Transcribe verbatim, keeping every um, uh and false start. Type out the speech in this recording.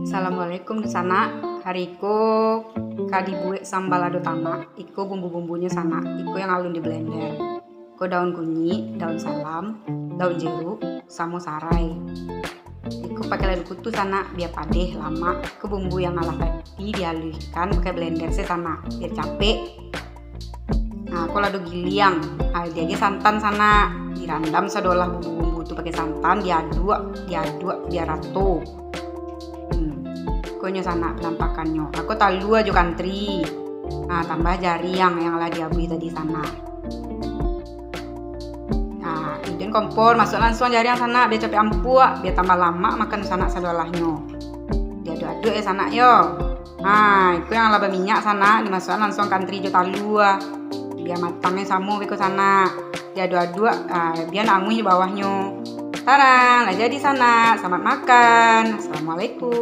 Assalamualaikum, Sanak. Hari ko ka dibuek sambal lado tanak. Iko bumbu-bumbunyo, Sanak. Iko yang alun di blender. Iko daun kunyik, daun salam, daun jeruk, samo sarai. Iko pakai lado kutu, Sanak, bia padeh, lamak. Iko bumbu yang alah tadi dialuihkan pakai blender se, Sanak, bia capek. Nah, ko lado giliang. Nah, diagiah santan, Sanak. Dirandam sadolah bumbu-bumbu tu pakai santan, diaduak, diaduak bia rato. Hmm. Ko nyo, Sanak, penampakannyo. Ako talua jo kantri. Nah, tambah jariang yang lah diabuih tadi, Sanak. Nah, iduin kompor, masuak lansuang jariang, Sanak, bia capek ampuak, bia tambah lamak makan, Sanak, sadolahnyo. Diaduak-aduak yo, Sanak, yo. Nah, iko yang lah baminyak, Sanak, dimasuakan lansuang kantri jo talua. Bia matangnyo samo beko, Sanak. Diaduak-aduak, ah, bia nak anguih di bawahnyo. Tarang, lah jadi, Sanak. Selamat makan. Assalamualaikum.